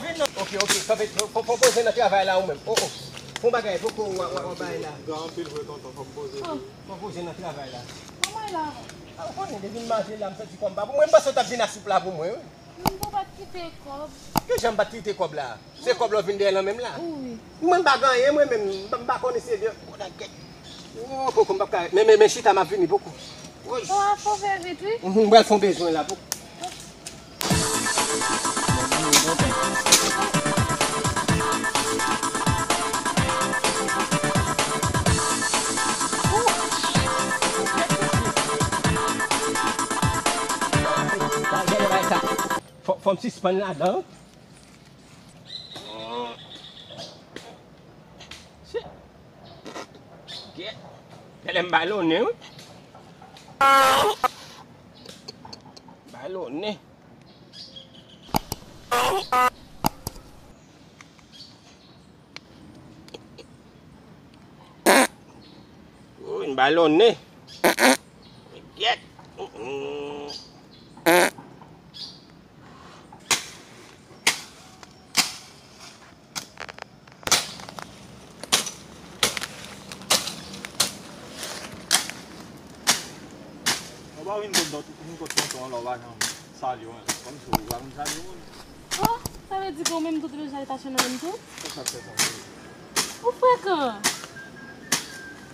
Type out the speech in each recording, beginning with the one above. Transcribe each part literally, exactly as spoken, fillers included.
Vin non. Ok, ok, kanpe, fò, fò poze nan travay la ou menm. Oh, oh. Fon bagay, poko w a, w a, w a bay la. Gen anpil vre tonton, fò m poze tou. Fò poze nan travay la. Kòman e la? Ah, ou konnen, depi m manje la, m santi kò m pa bon. Mwen, m panse w t ap vin a soup la pou mwen, wi. M pou pa t kite kòb. Kijan m pa t kite kòb la? Se kòb la w vin dèyè l an menm la? Wi. Mwen, m pa gen anyen, mwen menm, m pa, m pa konnen se de. Oh, koko, m p ap ka. Men, men, men, chita, m ap vini, poko. Woy. Bon, a fò fè vit, wi. Mhm, m pral fè yon bezwen la, poko. Fò, fò m sispann ladan. Shit. Gèt. Genlè m balonnen, wi. Balonnen. Woy, m balonnen. Gèt. Mm. Ou pa vin kot dòt, vin kot tonton an la, ou pa janm salye w, kòmsi ou pa konn salye moun. Oh, sa vle di ke ou menm tou te bezwen salitasyon nan menm tou? Sa k fè sa, cheri? Ou frekan.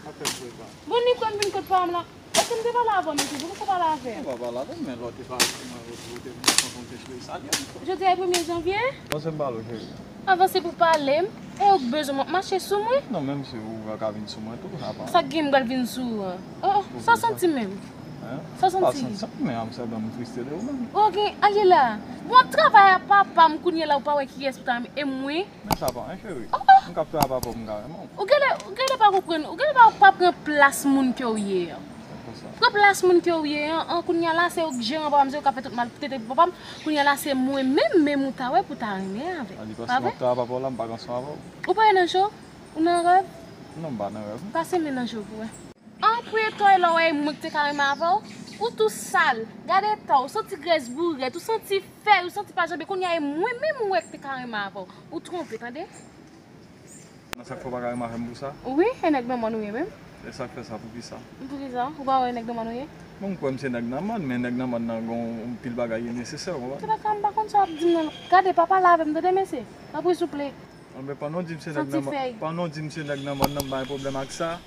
Sa k fè m frekan. Bon, ni kwè m vin kot pa m la. Èske m te pale avè w, mesye? Poukisa w pale avè m? Ou pa pale avè m, men lè w te pale avè mwen, ou te vin kontan, ou te cheri salye m. Jodi a e premye janvye? Panse m pale w, cheri. Avanse pou pale m. E ou k bezwen m ap mache sou mwen? Non, menm si ou pa ka vin sou mwen tou, apa. Sa k gen m pral vin sou ou an? Oh, oh, sa w santi menm? Hein? Sa w santi? Pa santi anyen, men m sèlman m triste de ou menm. Oh, gen, ale la. Bon, w ap travay a papa m kounye a la, ou pa wè kiyès ou ta renmen, e mwen? Men sa pa anyen, cheri. Oh, oh. M k ap travay a papa w, m ka renmen w. Ou genlè, ou genlè pa konprann, ou genlè pa, pa pran plas moun ke w ye an. Pran plas moun ke w ye an, an, kounye a la, se ou k jeran papa m, se ou k ap fè tout malpwòpte pou papa m. Kounye a la, se mwen menm, menm ou ta wè pou ta renmen avè m. Pa vre? Ou pa wè nan cho? Ou nan rèv? Non, m pa nan rèv. Pase men nan cho pou wè. An, pou etò e lè w wè e mwen ki te ka renmen avè w, ou tou sal. Gade eta w, ou santi grès bourèt, ou santi fèy, ou santi pa janbe. Kounye a e mwen menm ou wè ki te ka renmen avè w. Ou twonpe, tande? Nan sa k fè w pa ka renmen avè m pou sa? Wi, e nèg nan mòn ou ye menm. E sa k fè sa, poukisa? Poukisa? Ou pa wè nèg nan mòn ou ye? Bon, m kwè m se nèg nan mòn, men nèg nan mòn nan gen yon pil bagay ki nesesè, ou konprann? Tibaka, m pa konn sa w ap di m nan. Gade, pa pale avè m, tande, mesye. Tanpri, souple. Anben, pandan w di m se nèg nan mòn, pandan w di m se nèg nan mòn nan, m pa gen pwoblèm ak sa.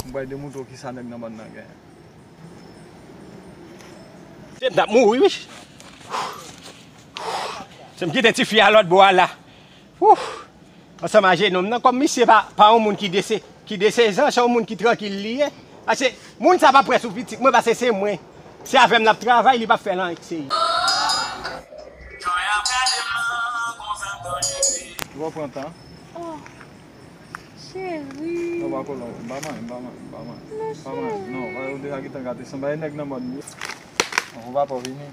M pral demontre w kisa nèg nan mòn nan genyen. Se m t ap mouri, wi. Se m kite tifi a lòt bò a la. Ouf! Ansanm a jenòm nan, kòm misye pa, pa yon moun ki dese, ki desezan, se yon moun ki trankil li ye. Paske moun sa pa prè sou pitit mwen, paske se mwen. Se avè m l ap travay, li p ap fè l anyen k seri. Ou pa pran tan? Oh, cheri. Non, pa kolon, m pa manyen, m pa manyen, m pa manyen. Non, cheri. Non, ou deja gentan gate san bay nèg nan mòn yo. Ou pa pa vini.